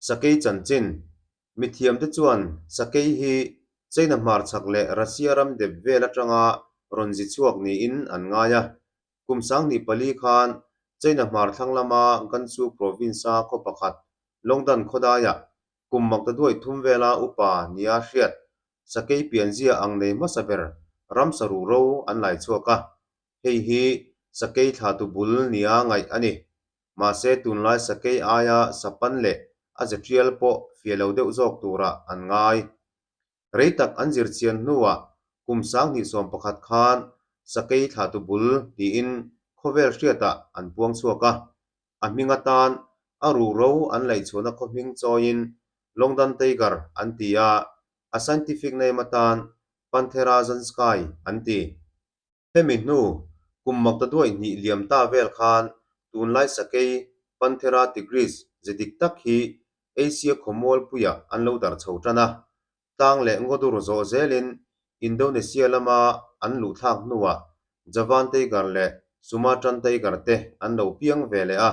Sakei chanchin, Mithiamte chuan sakei hi China hmarchhak leh Russia ram dep vel atanga rawn zi chhuak niin an ngai a. Kum 2004 khan China hmar thlang lama Gansu province-a khaw pakhat Longdan khawdaiah kum maktaduai thum vela upa nia hriat sakei pianzia ang nei hmasa ber ramsa ruhro an lai chhuak a. Hei hi sakei thlatu bul nia ngaih a ni. Mahse tunlai sakei aia sapan leh a ze tial pawh fiah lo deuh zawk turah an ngai. Rei tak an zir chian hnuah kum 2011 khan sakei thlatu bul tiin khawvel hriatah an puang chhuak a. A hming atan a ruhro an laihchhuahna khaw hming chawiin Longdan Tiger an ti a, a scientific name atan Panthera zanskai an ti. Hemi hnu, kum makta duai hnih liam ta vel khan tunlai sakei Panthera tigris ze dik tak hi Asia khawmualpuiah an lo darh chho tan a. Tlang leh ngawdur zawh zelin Indonesia lama an luh thlak hnuah Javan tiger leh Sumatran tiger te an lo piang ve leh a.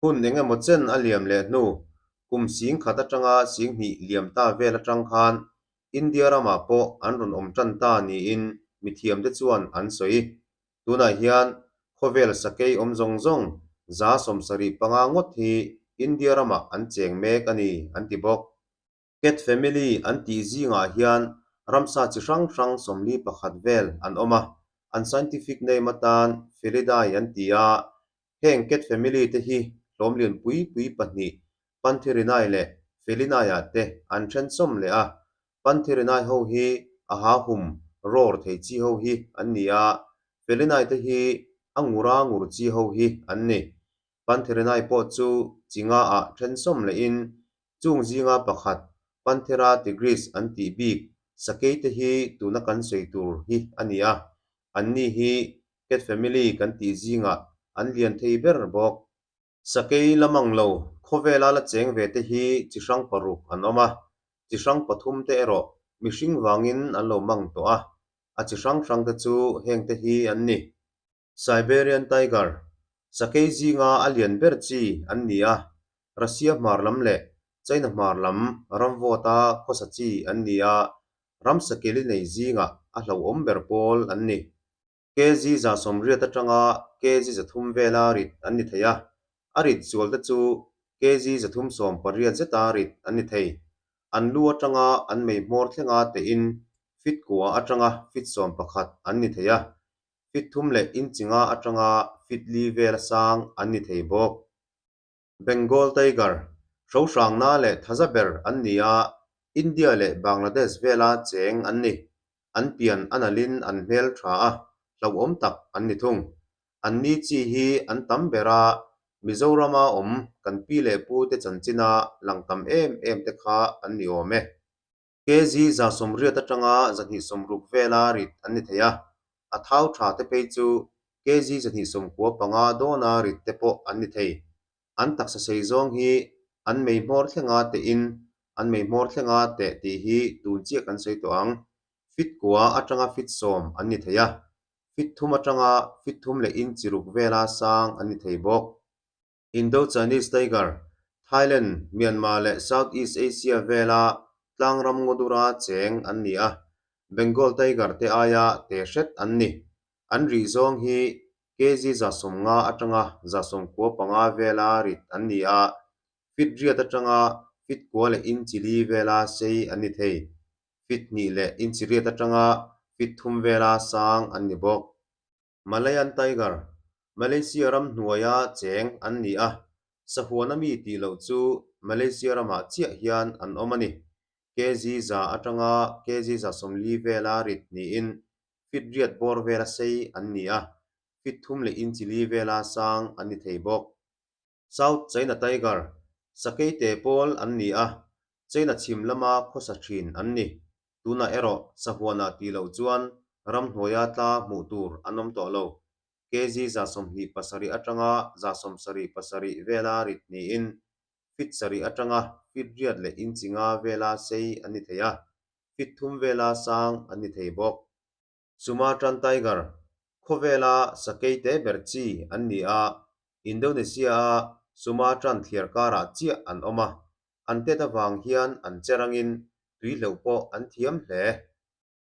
Hun eng emaw chen a liam leh hnu, kum 10,000 atanga 2000 liam ta vel atang khan India ramah pawh an rawn awm tan ta niin mithiamte chuan an sawi. Tunah hian khawvel sakei awm zawng zawng 75 ngawt hi India ramah an cheng mek a ni, an ti bawk. Cat family an tih zingah hian ramsa chi hrang hrang 41 vel an awm a, an scientific name atan Felidae an ti a. Heng cat family te hi hlawm lian pui pui pahnih Pantherinae leh Felinae-ah te an then sawm leh a. Pantherinae ho hi a ha hum roar thei chi ho hi an ni a, Felinae te hi a ngura ngur chi ho hi an ni. Pantherinae pawh chu chi nga-ah then sawm lehin Chung zinga pakhat, Panthera tigris an tih bik, sakei te hi tuna kan sawi tur hi a ni a. Anni hi cat family kan tih zingah an lian thei ber bawk. Sakei la mang lo, khawvela la cheng ve te hi chi hrang paruk an awm a, chi hrang pathum te erawh mihring vangin an lo mang tawh a. A chi hrang hrang te chu heng te hi an ni. Siberian Tiger, sakei zinga a lian ber chi an ni a, Russia hmar lam leh China hmar lam ram vawta khawsa chi an ni a, ram sakeli nei zingah a hlauhawm ber pawl an ni. Kg 180 atanga kg 300 vela rit an ni thei a, a rit zual te chu kg 318 zeta rit an ni thei. An lu atanga an mei hmawr thlenga tein feet kua atanga feet 11 an ni thei a, feet thum leh inch nga atanga feet li vela sang an ni thei bawk. Bengal Tiger, hrohrangna leh thaza ber an ni a, India leh Bangladesh vela cheng an ni. An pian a nalhin an hmel tha a, hlauhawm tak an ni thung. An ni chi hi an tam ber a, Mizorama awm kan pi leh pu te chanchina lang tam em em te kha an ni awm e. Kg 180 atanga 260 vela rit an ni thei a, a thau tha te phei chu kg 295 dawna rit te pawh an ni thei. An taksa sei zawng hi an mei hmawr thlenga tehin an mei hmawr thlenga teh tih hi tun chiah kan sawi tawh ang. Feet kua atanga feet 10 an ni thei a, feet thum atanga feet thum leh inch ruk vela sang an ni thei bawk. Indo-Chinese Tiger, Thailand, Myanmar leh Southeast Asia vela tlangram ngawdura cheng an ni a, Bengal Tiger te aia te hret an ni. An rih zawng hi kg 150 atanga 195 vela rit an ni a, feet riat atanga feet kua leh inch li vela sei an ni thei. Feet hnih leh inch riat atanga feet thum vela sang an ni bawk. Malayan Tiger, Malaysia ram hnuaia cheng an ni a, sahuana mi tih loh chu Malaysia ramah chiah hian an awm a ni. Kg 100 atanga kg 140 vela rit niin feet riat bawr vela sei an ni a, feet thum leh inch li vela sang an ni thei bawk. South China Tiger, sakei te pawl an ni a, China chhim lama khawsa thin an ni. Tunah erawh sahuanah tih loh chuan ramhnuaia tla hmuh tur an awm tawh lo. Kg 127 atanga 77 vela rit niin feet sarih atanga feet riat leh inch nga vela sei an ni thei a, feet thum vela sang an ni thei bawk. Sumatran Tiger, khawvela sakei te ber chi an ni a, Indonesia-a Sumatran thliar karah chiah an awm a. An tet avang hian an che rangin tui hleuh pawh an thiam hle.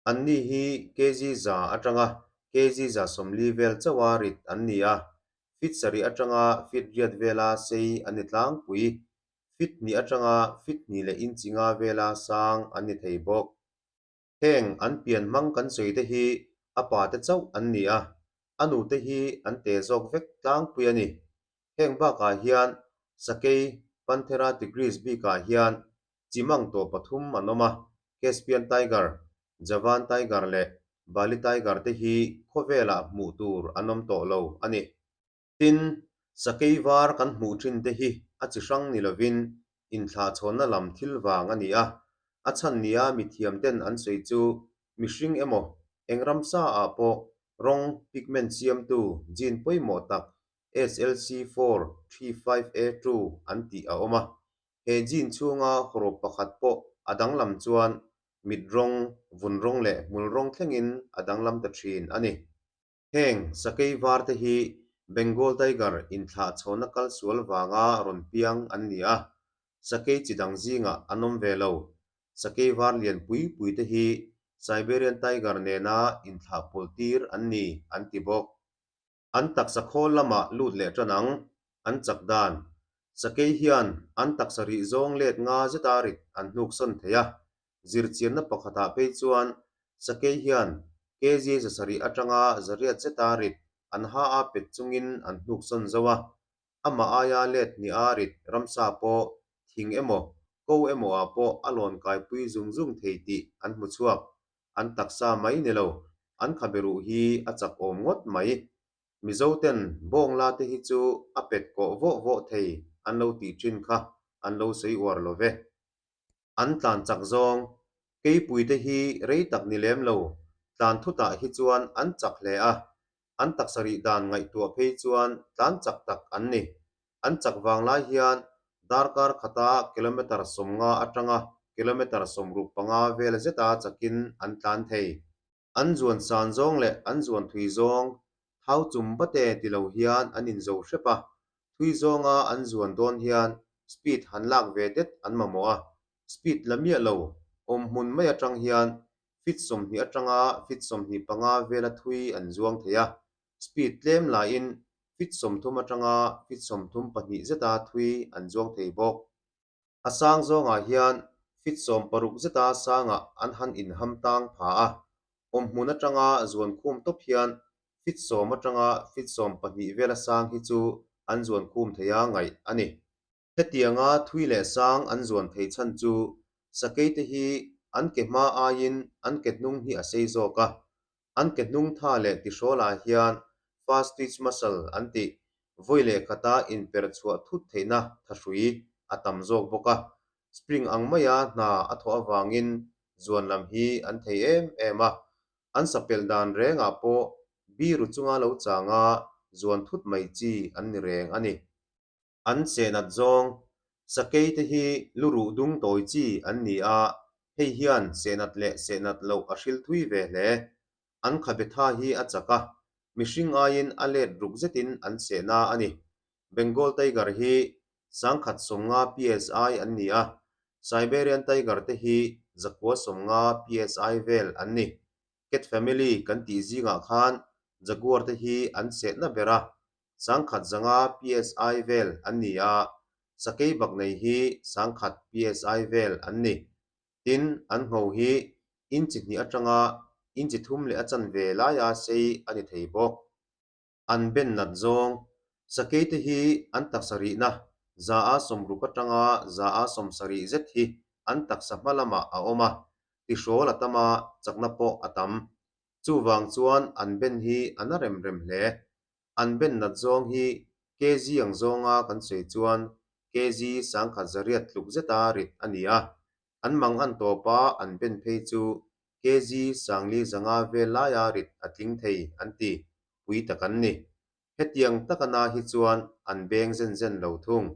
Anni hi kg za atanga kg 140 vel chauha rit an ni a, feet sarih atanga feet riat vela sei an ni tlangpui. Feet hnih atanga feet hnih leh inchi nga vela sang an ni thei bawk. Heng an pian hmang kan sawi te hi a pa te chauh an ni a, a nu te hi an te zawk vek tlangpui a ni. Heng bakah hian Sakei Panthera tigris bikah hian chi mang tawh pathum an awm a, Caspian Tiger, Javan Tiger leh Bali Tiger te hi khawvelah hmuh tur an awm tawh lo a ni. Tin, sakei var kan hmuh thin te hi a chi hrang ni lovin inthlahchhawnna lam thil vang a ni a, a chhan nia mithiam ten an sawi chu mihring emaw eng ramsa ah pawh rawng pigment siamtu gene pawimawh tak SLC435A2 an tih a awm a. He gene chhunga hawrawp pakhat pawh a danglam chuan mit rawng, vun rawng leh hmul rawng thlengin a danglam ta thin a ni. Heng sakei var te hi Bengal Tiger inthlahchhawnna kal sual vanga rawn piang an ni a, sakei chi dang zingah an awm ve lo. Sakei var lian pui pui te hi Siberian Tiger nena inthlahpawlh tir an ni an ti bawk. An taksa khawl lamah lut leh tan ang, an chak dan. Sakei hian an taksa rih zawng let nga zeta rit an hnuk sawn thei a, zirchianna pakhatah phei chuan sakei hian kg 700 atanga zariat zeta rit an ha a pet chungin an hnuk sawn zo a, amah aia let hnih a rit ramsa pawh thing emaw ko emaw ah pawh a lawn kaipui zung zung thei tih an hmu chhuak. An taksa mai ni lo, an khabe ruh hi a chak awm ngawt mai. Mizo ten bawngla te hi chu a pet kawh vawh vawh thei an lo tih thin kha an lo sawi uar lo ve. An tlan chak zawng, keipui te hi rei tak ni lem lo, tlan thutah hi chuan an chak hle a, an taksa rih dan ngaihtuah phei chuan tlan chak tak an ni. An chak vang lai hian darkar khata kilometre 50 atanga kilometre 65 vel zeta chakin an tlan thei. An zuan san zawng leh an zuan thui zawng thau chum bate ti lo hian an inzo hrep a, thui zawnga an zuan dawn hian speed han lak ve det an mamawh a, speed la miah lo awm hmun mai atang hian feet 20 atanga feet 25 vela thui an zuang thei a, speed tlem laiin feet 30 atanga feet 32 zeta thui an zuang thei bawk. A sang zawngah hian feet 60 zeta sangah an han inham tang pha a, awmhmun atanga zuan khum tawp hian feet 10 atanga feet 12 vela sang hi chu an zuan khum thei a ngaih a ni. Hetianga thui leh sang an zuan thei chhan chu sakei te hi an ke hma aiin an ke hnung hi a sei zawk a, An ke hnung tha leh tihrawlah hian fast twitch muscle an tih vawi leh khata inper chhuah thut theihna thahrui a tam zawk bawk a. Spring ang maia hna a thawh avangin zuan lam hi an thei em em a. An sapelh dan rengah pawh biru chunga lo changa zuan thut mai chi an ni reng a ni. An sehnat zawng, sakei te hi lu ruh dung tawi chi an ni a, hei hian sehnat leh sehnat loh a hril thui ve hle. An khabe tha hi a chak a, mihring aiin a let ruk zetin an sehna a ni. Bengal Tiger hi 150 psi an ni a, Siberian Tiger te hi 190 psi vel an ni. Cat family kan tih zingah khan Jaguar te hi an sehna ber a, 105 psi vel an ni a, sakei bak nei hi 1000 psi vel an ni. Tin, an ngho hi inchi hnih atanga inchi thum leh a chanve laia sei a ni thei bawk. An ben nat zawng, sakei te hi an taksa rihna 160 atanga 170 zet hi an taksa hma lamah a awm a, tihrawl a tam a, chakna pawh a tam. Chuvang chuan an ben hi a na rem rem hle. An ben nat zawng hi kg ang zawnga kan sawi chuan kg 1100 tluk zeta rit a ni a, an mang an tawp a an ben phei chu kg 450 vel laia rit a tling thei an ti pui tak an ni. Hetiang taka na hi chuan an beng zen zen lo thung.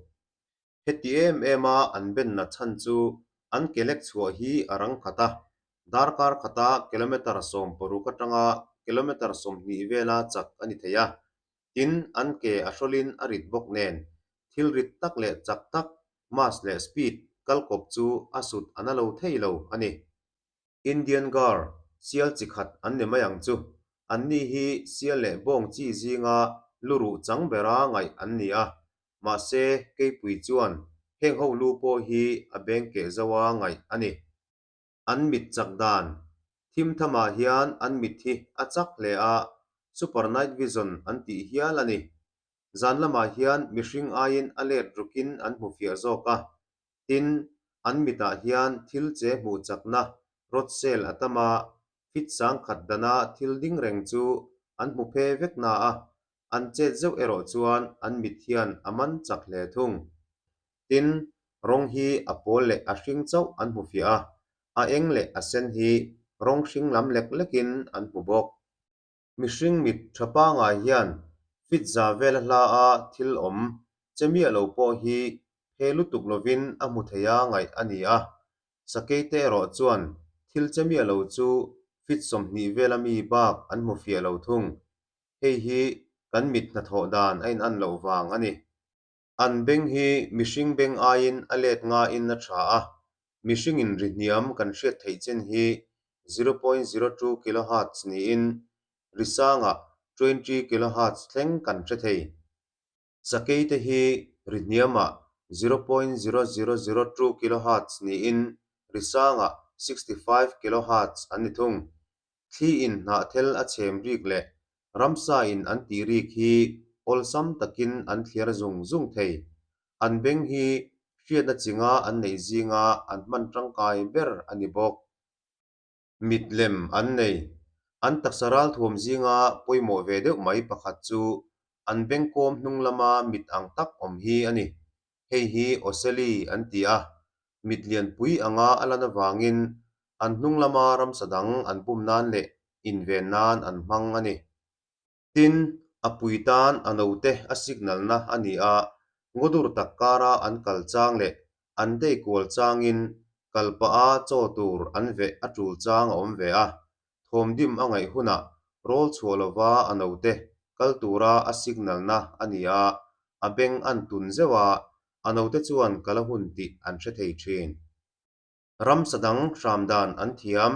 Heti em em a an ben nat chhan chu an ke lek chhuah hi a rang khat a, darkar khata kilometre 60 atanga kilometre 20 vela chak a ni thei a. Tin, an ke a hrawlin a rit bawk nen, thil rit tak leh chak tak, mass leh speed, kal kawp chu a sut a na lo thei lo a ni. Indian Gar, sial chi khat an ni mai ang chu. Anni hi sial leh bawng chi zinga lu ruh chang bera ngaih an ni a. Mahse, keipui chuan heng ho lu pawh hi a beng keh zoa ngaih a ni. An mit chak dan, Thim thamah hian an mit hi a chak hle a, super night vision an tih hial a ni. Zan lamah hian mihring aiin a let rukin an hmu fiah zawk a, tin, an mitah hian thil che hmuh chakna rod cell a tam a, fit sang khat dana thil ding reng chu an hmu phe vek na a, an chet zeuh erawh chuan an mit hian a man chak hle thung. Tin, rawng hi a pawl leh a hring chauh an hmu fiah a, a eng leh a sen hi rawng hring lam lek lekin an hmu bawk. Mihring mit tha pangai hian fit za vela hla a thil awm che miah lo pawh hi phe lutuk lovin a hmu thei a ngaih a ni a, sakei te erawh chuan thil che miah lo chu fit 20 vela mi bak an hmu fiah lo thung. Hei hi kan mit hnathawh dan a inan loh vang a ni. An beng hi mihring beng aiin a let ngaiin a tha a, mihringin ri hniam kan hriat theih chin hi 0.02 kilohertz niin ri sangah 20 kilohertz thleng kan hre thei. Sakei te hi ri hniamah 0.0002 kilohertz niin ri sangah 65 kilohertz an ni thung. Thli in hnahthel a chhem rik leh ramsa in an tih rik hi awlsam takin an thliar zung zung thei. An beng hi hriatna chinga an neih zinga an hman tangkai ber a ni bawk. Mit lem an nei. An taksa ralthuam zinga pawimawh ve deuh mai pakhat chu an bengkawm hnung lama mit ang tak awm hi a ni. Hei hi Oseli an ti a, mit lianpui anga a lan avangin an hnung lama ramsa dang an bum nan leh inven nan an hmang a ni. Tin, a pui tan a note a signal-na a ni a, ngawdur tak kara an kal chang leh an dei kual changin kal pah a chaw tur an veh a tul chang a awm ve a, thawmdim a ngaih hunah rawl chhuah lova a note kal tura a signal-na a ni a, a beng an tun zeuh a, a note chuan kal a hun tih an hre thei thin. Ramsa dang hram dan an thiam.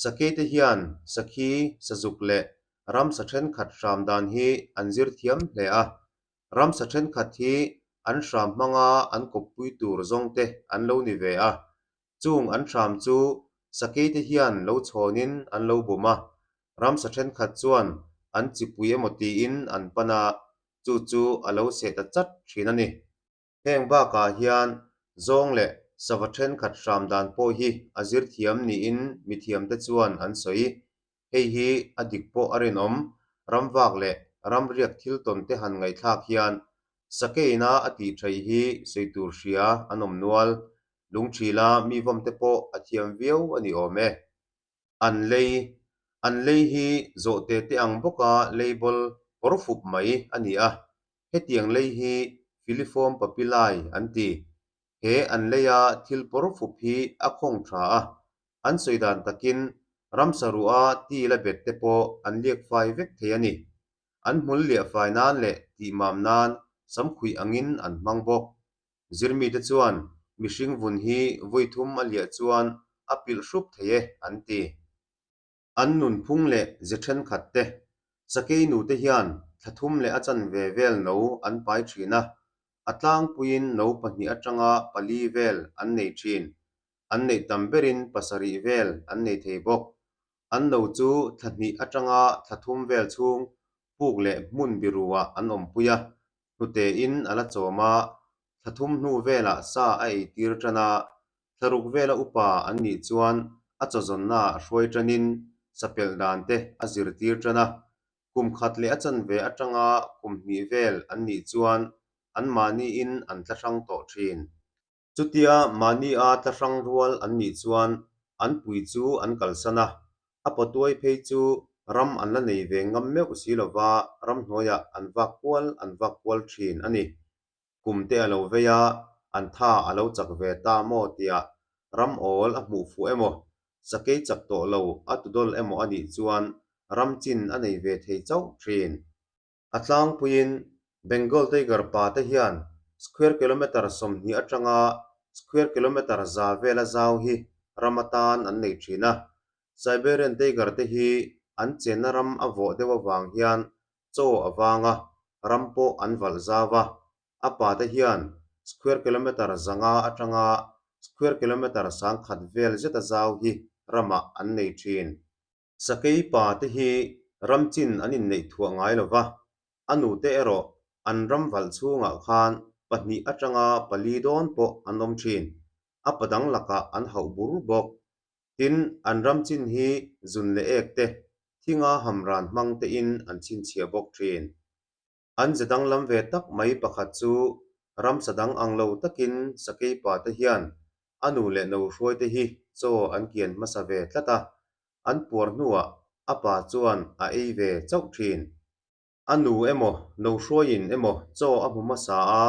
Sakei te hian sakhi, sazuk leh ramsa thenkhat hram dan hi an zir thiam hle a. Ramsa thenkhat hi an hram hmanga an kawppui tur zawng te an lo ni ve a. Chung an hram chu sakei te hian lo chhawnin an lo bum a. Ramsa thenkhat chuan an chipui emaw tiin an pan a, chu chu a lo seh ta chat thin a ni. Heng bakah hian zawng leh sava thenkhat hram dan pawh hi a zir thiam niin mithiamte chuan an sawi. Hei hi a dik pawh a rinawm. Ramvak leh ramriak thil tawn te han ngaihthlak hian sakeina a tih theih hi sawi tur hria an awm nual. Lungthila mi vawmte pawh a thiam viau a ni awm e. An lei, An lei hi zawhte te ang bawka label kawr fup mai a ni a, hetiang lei hi filiform papillae an ti. He an leia thil pawr fup hi a khawng tha a, an sawi dan takin ramsa ruha til a bet te pawh an liak fai vek thei a ni. An hmul liah fai nan leh tihmam nan samkhuih angin an hmang bawk. Zirmite chuan mihring vun hi vawi thum a liah chuan a pilh hrup thei e an ti. An nunphung leh ze thenkhat te, sakei nute hian thla thum leh a chanve vel no an pai thin a, a tlangpuiin no pahnih atanga pali vel an nei thin. An neih tam berin pasarih vel an nei thei bawk. An no chu thla hnih atanga thla thum vel chhung puk leh hmun biruah an awmpui a, hnutein a la chawm a, thla thum hnu velah sa a eitir tan a, thla ruk vela upa an nih chuan a chawzawnnaah hruai tanin sa pelh dan te a zirtir tan a, kum khat leh a chanve atanga kum hnih vel an nih chuan anmahniin an tla hrang tawh thin. Chutia mahnia tla hrang rual an nih chuan an pui chu an kalsan a, a pawtuai phei chu ram an la nei ve ngam meuh si lova ramhnuaiah an vak kual an vak kual thin a ni. Kum te a lo vei a, an tha a lo chak ve ta maw tiah ram awl a hmuh fuh emaw, sakei chak tawh lo a tudawl emaw a nih chuan ram chin a nei ve thei chauh thin. A tlangpuiin Bengal Tiger pa te hian square kilometre 20 atanga Square kilometre za vela zau hi ram atan an nei thin a. Siberian tiger te hi an chenna ram a vawh deuh avang hian chaw a vang a, ram pawh an valh zau a. A pa te hian square kilometre zanga atanga square kilometre sangkhat vel zeta zau hi ramah an nei thin. Sakei pa te hi ram chin an inneih thuah ngai lo va, a nute erawh an ram valh chhungah khan pahnih atanga pali dawn pawh an awm thin. A pa dang lakah an hauh bur bawk. Tin, an ram chin hi zun leh ek te, thinga hamran hmang tein an chhinchhiah bawk thin. An ze danglam ve tak mai pakhat chu ramsa dang ang lo takin sakei pa te hian a nu leh no hruai te hi chaw an kian hmasa ve tlat a, an puar hnuah a pa chuan a ei ve chauh thin. A nu emaw no hruaiin emaw chaw a hmu hmasa a,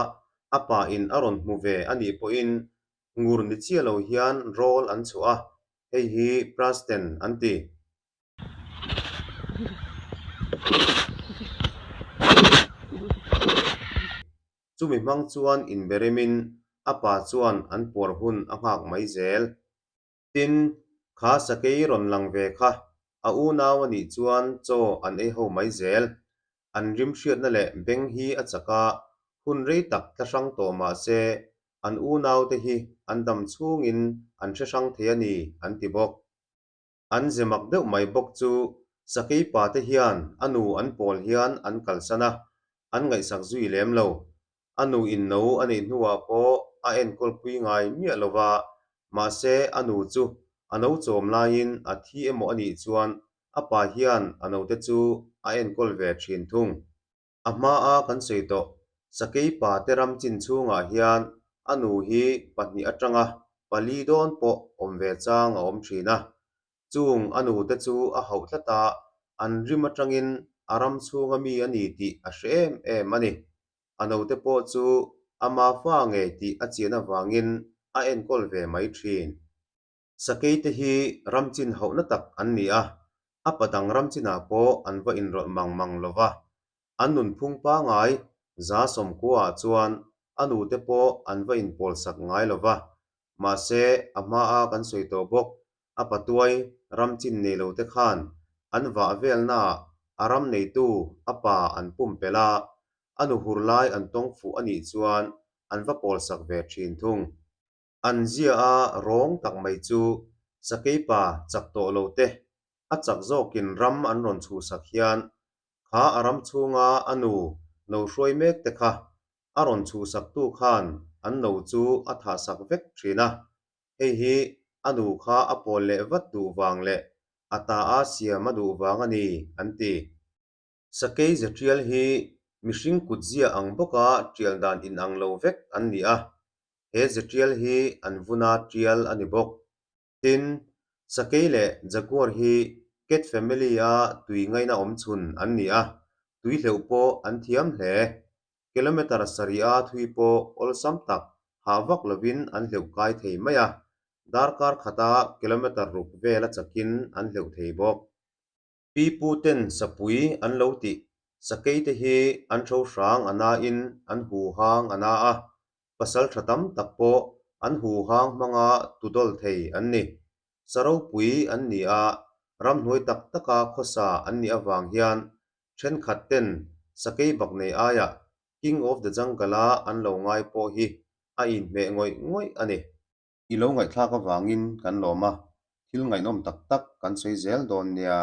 a pa in a rawn hmu ve a nih pawhin ngur ni chiah lo hian rawl an chhuah a, hei hi Prasten an ti. Chumi hmang chuan inberemin a pa chuan an puar hun a nghak mai zel. Tin, kha sakei rawn lang ve kha a unau a nih chuan chaw an ei ho mai zel. An rim hriatna leh beng hi a chak a, hun rei tak tla hrang tawh mah se an unaute hi an dam chhungin an hre hrang thei a ni an ti bawk. An ze mak deuh mai bawk chu sakei pa te hian a nu an pawl hian an kalsan a, an ngaihsak zui lem lo. A nu in no a neih hnuah pawh a enkawl pui ngai miah lo va, mahse a nu chu a no chawm laiin a thi emaw a nih chuan a pa hian a note chu a enkawl ve thin thung. A hmaa kan sawi tawh, sakei pa te ram chin chhungah hian a nu hi pahnih atanga pali dawn pawh awm ve chang a awm thin a. Chung a nu te chu a hauh tlat a, an rim atangin a ram chhunga mi a ni tih a hre em em a ni. A note pawh chu ama fa ngei tih a chian avangin a enkawl ve mai thin. Sakei te hi ram chin hauhna tak an ni a, a pa dang ram chinah pawh an va inrawlh mang mang lo va. An nunphung pangai za sawmkuaah chuan a nute pawh an va inpawlsak ngai lo va. Mahse, a hmaa kan sawi tawh bawk, a patuai ram chin nei lo te khan an vah velnaah a ram neitu a pa an pumpelh a, a nu hur lai an tawng fuh a nih chuan an va pawlsak ve thin thung. An zia a rawng tak mai chu sakei pa chak tawh lo te, a chak zawkin ram an rawn chhuhsak hian kha a ram chhunga a nu no hruai mek te kha a rawn chhuhsaktu khan an no chu a thahsak vek thin a, hei hi a nu kha a pawl leh vat duh vang leh a ta a siam a duh vang a ni an ti. Sakei ze tial hi mihring kut zia ang bawka tial dan inang lo vek an ni a, he ze tial hi an vuna tial a ni bawk. Tin, sakei leh jaguar hi cat family-a tui ngaina awm chhun an ni a, tui hleuh pawh an thiam hle. Kilometre sarih-a thui pawh awlsam tak hah vak lovin an hleuh kai thei mai a, darkar khata kilometre ruk vela chakin an hleuh thei bawk. Pi pu ten sapui an lo tih, sakei te hi an tho hrang a nain an hu hang a na a, pasal tha tam tak pawh an hu hang hmanga tu dawl thei an ni. Sa ropui an ni a, ramhnuai tak taka khawsa an nih avang hian thenkhat ten sakei bak nei aiah King of the Jungle-a an lo ngai pawh hi a inhmeh ngawih ngawih a ni. I lo ngaihthlak avangin kan lawm a, thil ngaihnawm tak tak kan sawi zel dawn nia.